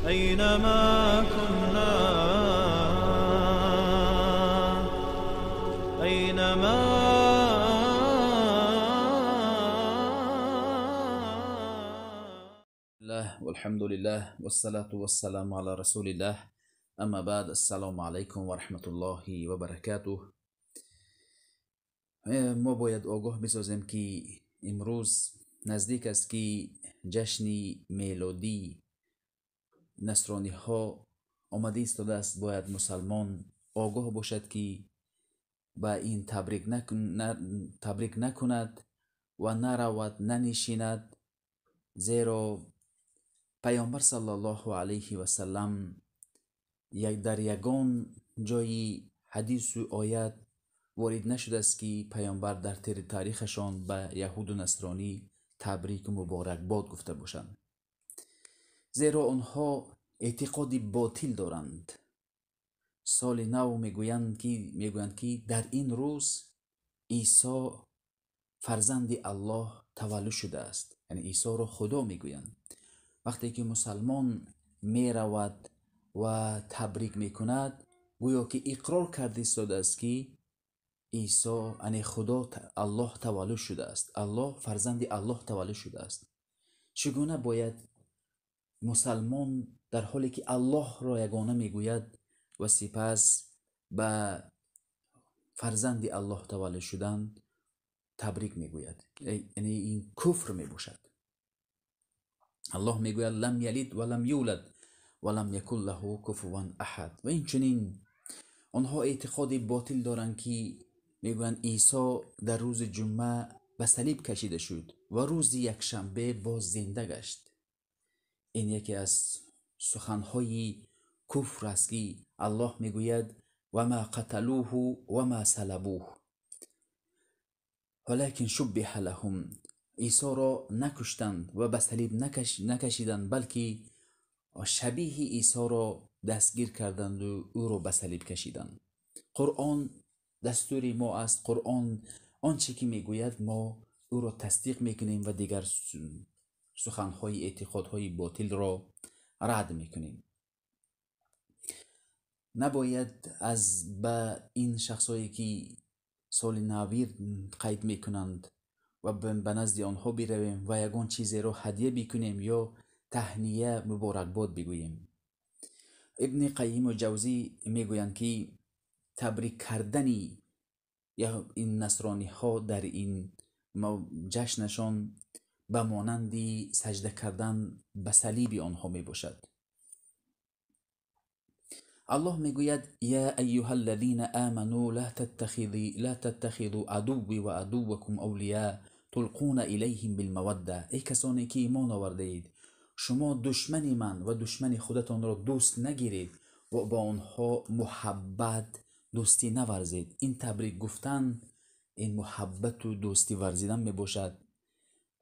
أينما كنا، أينما الله والحمد لله والصلاة والسلام على رسول الله اما بعد السلام علیکم و رحمت الله و برکاته. ما باید آگاه بسازیم که امروز نزدیک است که جشن میلادی نصرانی ها آمده ایستاده است. باید مسلمان آگاه باشد که به این تبریک نکند و نرود ننشیند، زیرا پیامبر صلی الله علیه و سلم یک در یگان جای حدیث و آیت وارد نشده است که پیامبر در تاریخشان به یهود و نصرانی تبریک و مبارک باد گفته باشند، زیرا آنها اعتقاد باطل دارند. سال نو میگویند که در این روز عیسی فرزند الله تولد شده است، یعنی عیسی را خدا میگویند. وقتی که مسلمان میرود و تبریک میکند، گویا که اقرار کرده ایستاده است که عیسی یعنی خدا الله تولد شده است، الله فرزند الله تولد شده است. چگونه باید مسلمان در حالی که الله را یگانه میگوید و سپس به فرزند الله تولد شدن تبریک میگوید؟ یعنی این کفر میباشد. الله میگوید لم یلد ولم یولد ولم یکن له کفوا احد. و این چنین آنها اعتقاد باطل دارند که میگویند عیسی در روز جمعه به صلیب کشیده شد و روز یکشنبه باز زنده گشت. این یکی از سخنهای کفر است که الله میگوید و ما قتلوه و ما صلبوه ولکن شبه لهم. عیسی را نکشتند و به صلیب نکشیدند، بلکه شبیه عیسی را دستگیر کردند و او را به صلیب کشیدند. قرآن دستور ما است. قرآن آنچه که میگوید ما او را تصدیق میکنیم و دیگر سخنهای اعتقادهای باطل را رد میکنیم. نباید از به این شخصایی که سال نویر قید میکنند و به نزد آنها برویم و یگان چیزی را هدیه بکنیم یا تهنیه مبارکباد بگوییم. ابن قیم و جوزی میگویند که تبریک کردنی این نصرانی ها در این جشنشان به مانند سجده کردن به صلیب آنها می باشد. الله میگوید یا ایها الذین آمنوا لا تتخذوا عدوی و عدوکم اولیاء تلقون الیهم بالموده. ای کسانی که ایمان آورده اید، شما دشمن من و دشمن خودتان را دوست نگیرید و با آنها محبت دوستی نورزید. این تبریک گفتن این محبت و دوستی ورزیدن می باشد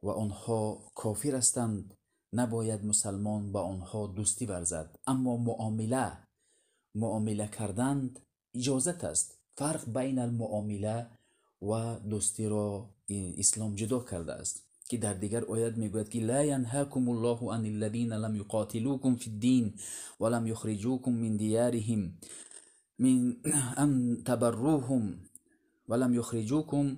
و آنها کافر هستند، نباید مسلمان با آنها دوستی ورزد. اما معامله کردن اجازت است. فرق بین المعامله و دوستی را اسلام جدا کرده است که در دیگر آیت میگوید که لا ینهاکم الله عن الذین لم یقاتلوکم فی الدین ولم یخرجوکم من دیارهم من ان تبروهم ولم یخرجوکم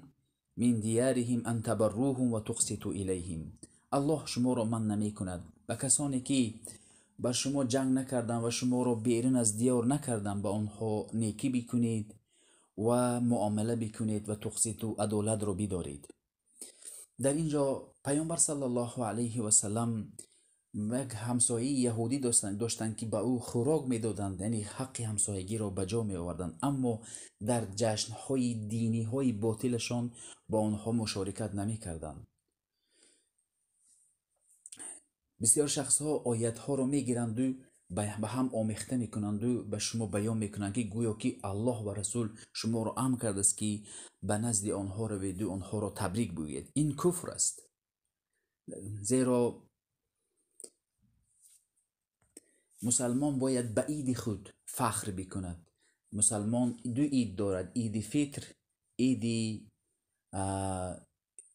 من دیارهم ان تبروهم و تقسطوا الیهم. الله شما را من نمی کند و کسانی که بر شما جنگ نکردن و شما را بیرون از دیار نکردن به آنها نیکی بکنید و معامله بکنید و تقسیط و عدالت را بدارید. در اینجا پیامبر صلی الله علیه و سلم یک همسایه یهودی داشتند که به او خوراک میدادند، یعنی حق همسایگی را به جا می آوردند، اما در جشنهای دینی های باطلشان با آنها مشارکت نمی کردند. بسیار شخص ها آیت ها را میگیرند و به هم آمیخته میکنند و به شما بیان میکنند که گویا که الله و رسول شما را امر کرده است که به نزد آنها روید و آنها را تبریک بگویید. این کفر است، زیرا مسلمان باید به عید خود فخر بکند. مسلمان دو عید دارد، عید فطر،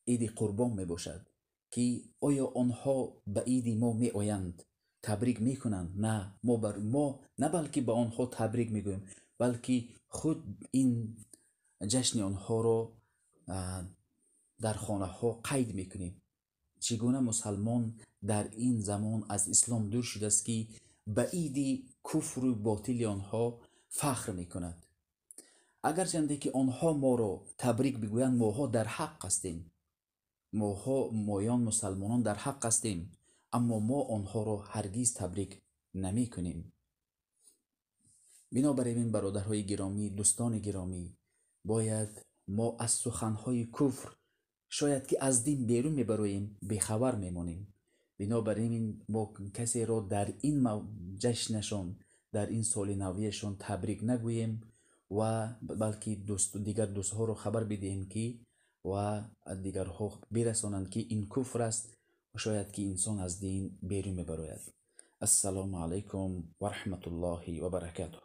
عید قربان می باشد که آیا آنها به عید ما می آیند؟ табрик мекунанд. На, мо на балки ба онҳо табрик мегӯем, балки худ ин ҷашни онҳоро дар хонаҳо қайд мекунем. Чӣ гуна мусалмон дар ин замон аз ислом дур шудааст, ки ба иди куфру ботили онҳо фахр мекунад? Агарчанде ки онҳо моро табрик бигӯянд, моҳо дар ҳақ ҳастем, моҳо моён мусалмонон дар ҳақ ҳастем, аммо мо онҳоро ҳаргиз табрик намекунем. Бинобар ин, бародарҳои гиромӣ, дӯстони гиромӣ, бояд мо аз суханҳои куфр, шояд ки аз дин берун мебароем, бехабар мемонем. Бинобар ин мо касеро дар ин ҷашнашон, дар ин соли навиашон табрик нагӯем ва балки дигар дӯстҳоро хабар бидиҳем, ки ва дигарҳо бирасонанд, ки ин куфр аст ва шояд ки инсон аз дин берун мебарояд. Ассалому алайкум ва раҳматуллоҳи ва баракатуҳ.